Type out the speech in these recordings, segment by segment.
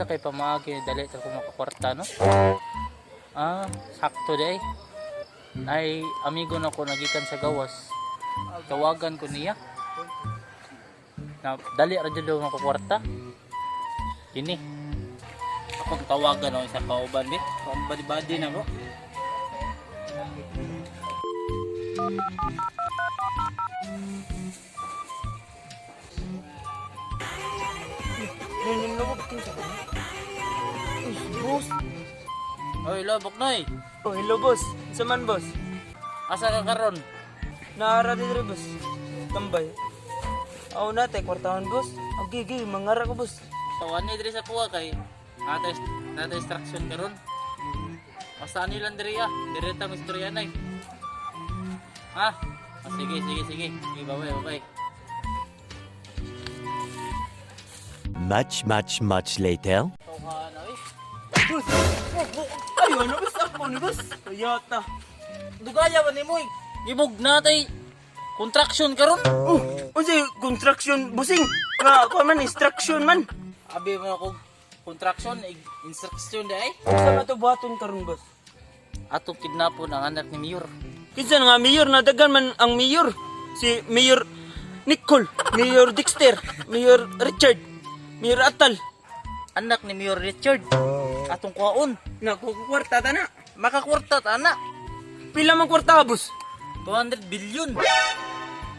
Unsa kay pamaagi dali ta ko makakwarta, no? Ah, sakto day. Ay amigo na ko nagikan sa gawas. Tawagan ko niya. Na dali ra jud daw makakwarta. Kini. Akong tawagan ako sa kauban di. Akong badi-badi na ko. Boss. Hoy, lobok noy. Oh, hello boss. Sa man boss? Asa ka karon? Naara diri boss. Tambay. Aw na tay kwartahan boss. Agi gi mangara ko boss. Tawani diri sa kuha kay nata nata instruction karon. Basta ani lang diri ah. Diri ta istorya nay. Ha? Ah, sige, sige, sige. Sige, bye bye, bye. Much, much, much later. Tawhan na eh. Boss. Ay ano boss ako ni boss. Toyota. Dugaya ba nimo eh? Gibog na tay contraction karon. Oh, unsay construction bossing? Nga ako man instruction man. Abi mo ako contraction instruction di ay. Unsa man to buhaton karon boss? Ato kidnapon ang anak ni Mayor. Kinsa nga mayor nadagan man ang mayor? Si Mayor Nicole, Mayor Dexter, Mayor Richard, Mayor Atal. Anak ni Mayor Richard. Atong kuhaon. Na kwarta ta na. Makakwarta ta anak. Pila man kwarta boss? 200 billion.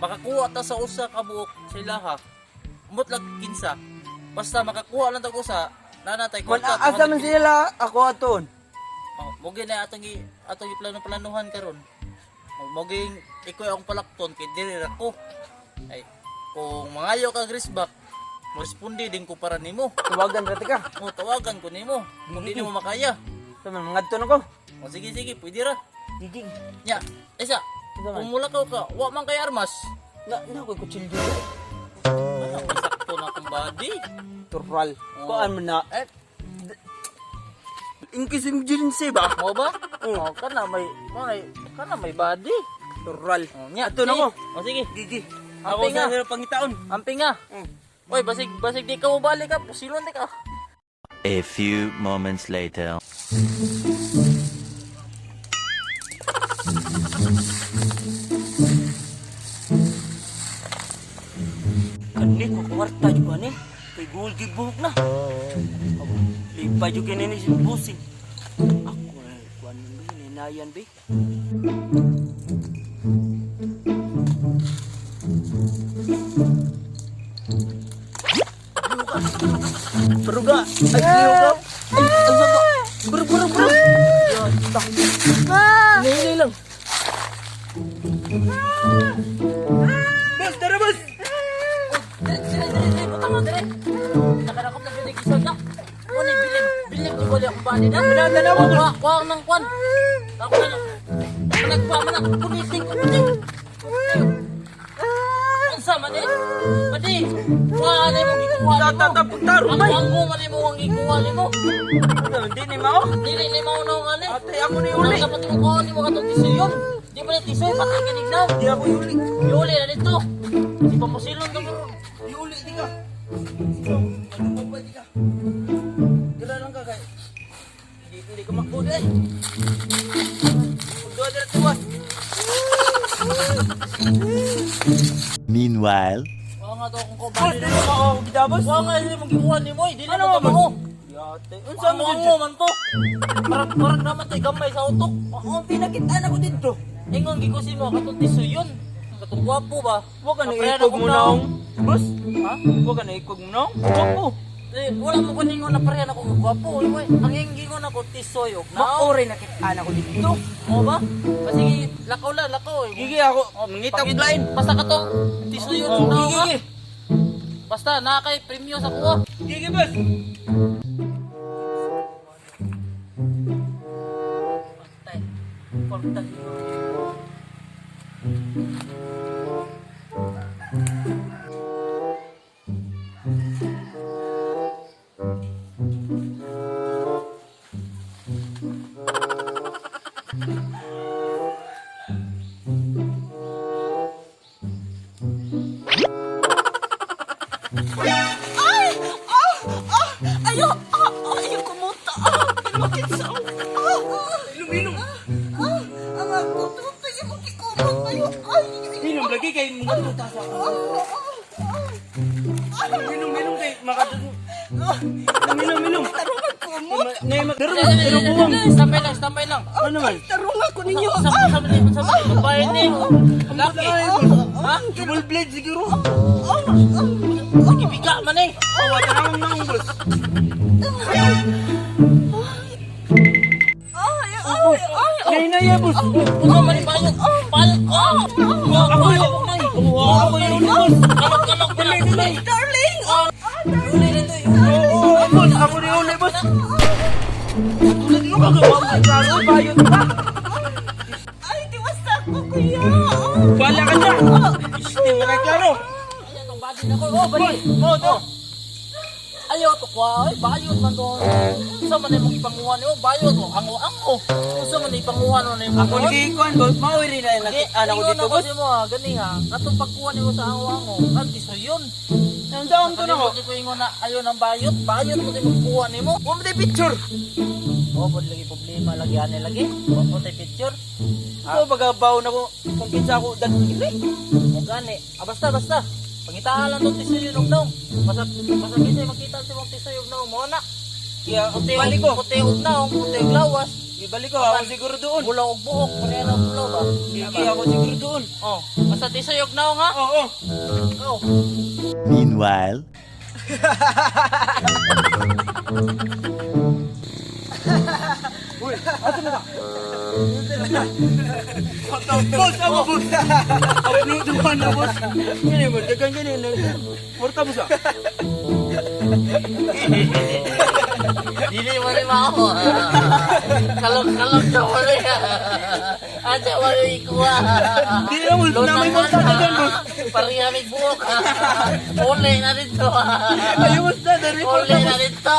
Makakuha ta sa usa ka buok sa ilaha. Umot lang kinsa. Basta makakuha lang tag usa, nanatay Man kwarta. asa man sila ako aton. Oh, mo na atong atong giplano-planuhan karon. Mo ging ikoy akong palakton kay diri ra ko. Ay, kung mangayo ka Grisbak, mo responde din ko para nimo. Tawagan ra ka. Mo tawagan ko nimo. Kung di nimo makaya. Sa man mangadto na ko. O sige sige, pwede ra. Gigi. Nya, isa. Unsa man? Kung mula ka ka, wa man kay armas. Na na ko kutsilyo. Ano, sakto na akong body. Tural. Oo. Kuan man na. Eh. In case emergency ba? Mo ba? Oh, kana may mo na kana may body. Tural. Oh, nya. Ato na ko. O sige. Gigi. Ako Ako nga. sa nila pangitaon. Amping nga. Oy, basig basig di ka mobalik ka, pusilon di ka. A few moments later. Kani ko kwarta jud ani. Kay gold gid buhok na. Abo, Lipay jud kini ni si bossing. Ako na kuan man ba ninayan ba? Baruga. Ay, liyo ka. Ay, ay, saba. Baro, baro, baro. Yata. Hinay lang. Boss, tara, boss! Dire, dire, dire, dire, butang mo dire. Nakarakop na gyud isod na. Mo ni bilib, bilib di wala akong body na. Tanaw ko. Wa, wa nang kwan. Ako na. Nagpa man ako kumiting ko kumiting. Unsa man eh? Padi. Wa na mo gikuha nimo. Tatapong Ang bay. wango man nimo ang gikuha nimo. Hindi ni mao. Dili ni mao na ang ani. Ate, ako ni uli. Ang dapat mo kuha nimo katong tisoyon. Di pa na tisoy patay kinig na. Di ako yuli. Yuli na dito. Si pamusilon ka mo. Yuli di ka. Sige, ano pa di ka. Dira lang ka kay. Hindi hindi ka makbud eh. Dua dira tuwas. Meanwhile. Wa nga to akong Boss, kubali. dili ka ako gida boss. Wa nga dili mo gikuha nimo eh. Dili Ano mo ba, mao. Yate. Unsa Unsa mo mo jud? man to? Parang parang naman tay gamay sa utok. Ang pinakita na ko dito. Ingon gikusin mo katong tisoyon. Katong gwapo ba? Wa ka na Kapareha ikog akong mo naong. naong. Boss, Ha? wa ka na ikog mo naong. Gwapo. Eh, wala mo kuningon na pareha na ko gwapo. Uy, ang ingingon ako tisoy og naong. Maoray nakita na ko dito. Mo ba? Kasi lakaw la, lakaw eh. Gigi ako, mangita ko lain. Basta katong tisoyon Oh, og naong. gigi. ha? Basta na kay premyo sa kuha. Gigi boss. Tay, kwarta. Ayo! Ah! Lagi kay mga tuta sa Minom, minom kay makatulog. Minom, minom. Tarungan ko mo. Ngay pero pero buwang. Standby lang, standby lang. Ano man? Tarungan ko ninyo. Sa sa sa sa bayad ni. Laki. Ha? Double blade siguro. Sige biga man eh. Awa tanang nang boss. Ay, ay, ay. Nay nay boss. Unsa man ni bayad? Bayad ko. Ako yo nay. Ako yung boss. Kalok kalok dali dali. Darling! Oh, Oo, boss. Ako ni uli boss. Tulad mo kagawa mo klaro bayot pa. Ay, diwasa ko, kuya. Wala ka na. Hindi mo na klaro. Ayan tong body na ko. Oh, bali. Mo to. Ayaw to kwa, ay bayot man to. Unsa man imong ipanguha nimo bayot mo ango-ango. Unsa man ipanguha no nimo? Ako ni kuan boss, mauri na anak ko dito boss. Mo ha, gani ha. Katong pagkuha nimo sa ango-ango, anti yun. Ang daon to na ko. Ko ingon na ayo ng bayot, bayot mo din magkuha nimo. Wa mo picture. Oh, pod lagi problema lagi ani lagi. Wa mo tay picture. Ako pagabaw na ko kung kinsa ako dagkili. Mo gani. Ah, basta basta. Pangitaan lang tong tisoy og naong. Basta basta bisay makita si mong tisoy og naong mo na. Kaya Puti balik ko. Puti og naong, puti og lawas. Ibalik ko ako siguro doon. Bulaw og buhok, pareha na og bulaw ba? Kaya ako siguro doon. Oh, basta tisoy og naong ha. Oo. Oh. Meanwhile. Boss, ako boss. Upload mo na boss. Gini mo, dagan gini. Porta mo sa. Dili mo rin mao. Kalok-kalok ka mo rin. Asa mo rin ikuha. Di na mo, namay mo sa dagan boss. Pareha may buhok. Uli na dito. Ayaw mo sa dari Uli na dito.